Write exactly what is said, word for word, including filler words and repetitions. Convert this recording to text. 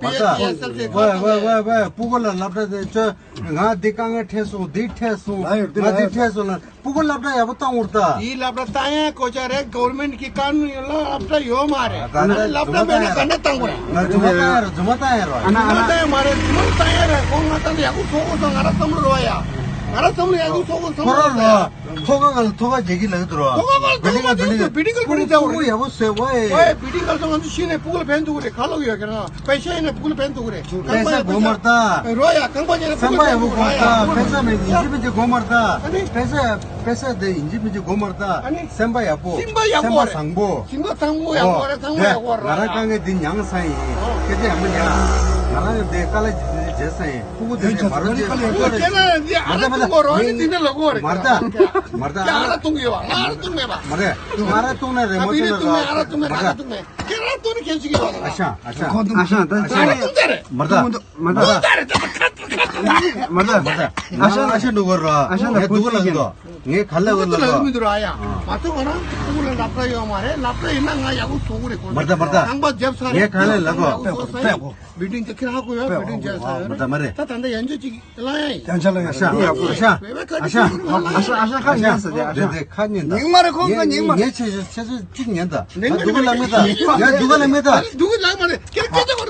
ཡ་ཡ་ས་ཏེ་ཝེ་ཝེ་ཝེ་ཝེ། སྤུ་གུ་ལ་སློབ་གྲྭ་དེ་ཚོ་ང་འདི་དཀའ་ངལ་འཕྲད་སོང་། འདི་འཕྲད་སོང་། ང་འདི་འཕྲད་སོང་ལ། སྤུ་གུ་སློབ་གྲྭ་ཡག་པོ་བཏང་འོར་ད། དེའི་སློབ་གྲྭ་བཏང་ཡ་གོ་ཆ་རེད། གོ་ཝར་མེན་གི་ཀ་ནུན་ཡོད་ལ་སློབ་གྲྭ་ཡོད་མ་རེད། ད་ནི་སློབ་གྲྭ་མེད་ན་ག་འདྲ་བཏང་དགོས་རེད། ང་རྫུན་མ་བཏང་ཡ་རེད། རྫུན་མ་བཏང་ཡ་རེད། རྫུན་མ་བཏང་ཡ་མ་རེད། རྫུན་མ་བཏང་ཡ་རེད། ཁོང་ང་ད་ནི་ཡག་པོ་ཚོགས་གོ་སོང་། ང་རང་བསམ་བློ་རོ་ཡ། ང་རང་བསམ་བློ་ཡག་པོ་ཚོགས་གོ་སོང་། ཁོ་རང་རོ། ཐོག་ཁ་ང་ལ་ཐོག་ཁ་རྒྱག་གི་ལབ་འདུག་རོ། ཐོག་ཁ་ང་ལ་ཐོག་ཁ་རྒྱག་གི་འདུག་བི་ལི་གལ་བི་ལི་གལ་བི་ལི་གལ་ཡག་པོ་ཟེར་ཝེ། ཝེ་བི་ལི་གལ་སོང་ང་ཚོ་ཤི་ནས་སྤུ་གུ་ལ་ཕན་ཐོགས་རེད། ག་ལོག་ཡོད་ཁྱེད་རང་། པེ་ཤ་ཡིན་ན་སྤུ་གུ་ལ་ཕན་ཐོགས་རེད། པེ་ས་དགོས་མ་རེད་ད། རོ་ཡ་རྐང་པ་ཉལ་ན་སེམས་པ་ཡག་པོ་དགོས་མ་རེད་ད། པེ་ས་མེད་ཡིན་གཅིག་མིན་གཅིག་དགོས་མ་རེད་ད། ཨ་ནི། པེ་ས་པེ་ས་དེ་ཡིན་གཅིག་མིན་གཅིག་དགོས་མ་རེད་ད། ཨ་ནི། སེམས་པ་ཡག་པོ། སེམས་པ་ཡག་པོ་རེད། སེམས་པ་བཟང་པོ། སེམས་པ་བཟང་པོ་ཡག་པོ་རེད། ཚང་མ་ཡག་པོ་རེད། ང་རང་དཀའ་ངལ་འདི་མྱངས་ས་ཡིན། སྐད་ཆ་ཡང་མི་ཉན། ང་རང་འདི་དཀའ་ལས་ཇི་ཐུབ་བྱས་ས་ཡིན། ཕྲུ་གུ་དེ་ནས་མ་རུ་ཅེས་ཁ་ལས་ཁོ་ཁྱེད་རང་འདི་ཨ་ར་ཐུང་གོ་རོ་ནི་འདི་འདྲ་ལོ་གོ་རེད། མ་རེད་ད། མ་རེད་ད། ཨ་ར་ཐུང་ཡོད་བ། ཨ་ར་ཐུང་མེད་པ། མ་རེད། ཨ་ར་ཐུང་ན་རེད། མ་ཐུང་ན་རེད། ཨ་ར་ཐུང་མེད། ཨ་ར་ཐུང་མེད། ཁྱེད་རང་ཐུང་ནི་ཁྱེད་ཅིག་ཡོད་བ། ཨ་ཤ་ཨ་ཤ་ཨ་ཤ་ད་ཨ་ར་ཐུང་ད་རེད། མ་རེད་ད། མ་རེད་ད། མ་རེད་ད། ཨ་ཤ་ཨ་ཤ་འགྲོ་གོ་རོ། ཨ་ཤ་ངས་སྡུག་ག་ལངས་དོ། ངས་ག་ལ་བ་ལ་ལ་མི་འདུག་ར་ཡ། མ་ཐུག་བ་རང་ཕྲུ་གུ་ལ་སློབ་གྲྭ་ཡོད་མ་རེད། སློབ་གྲྭ་ཡིན་ན་ང་ཡག་པོ་ཚོགས་ཀྱི་རེད། མ་རེད་ད། མ་རེད་ད། ཁང་པ་བརྒྱབ་ཚར་རེད། ངས་ག་ལ་ལ་གོ། ཡག་པོ་ཚོགས་ས་ཡིན། པེ་ཏིང་དེ་ཁྱེད་ཧ་གོ་ཡོད། པེ་ཏིང་བརྒྱབ་ཚར་ཡོད་རེད། མ་རེད་ད། མ་རེད། ད་ད་ལྟ་ཡན་ཆོད་ཅིག་ལ་ཡ་ཡིན། ཡང་ཆ་ལ་ཡ་ཤ་ཡ་ཤ་ཡ་ཤ་ཁ་ཉན་ས་དེ་ཨ་ཤ་དེ་དེ་ཁ་ཉན་ད། ཉིན་མ་རེད། ཁོང་ཁ་ཉིན་མ་རེད། ངས་ཆེ་ཆེ་ཆེ་ཆེ་གཅིག་ཉན་ད། ང་སྡུག་ག་ལངས་མེད་ད། ང་སྡུག་ག་ལངས་མེད་ད། སྡུག་ག་ལངས་མ་རེད། ཁྱེད་ཁྱེད་ཚོ།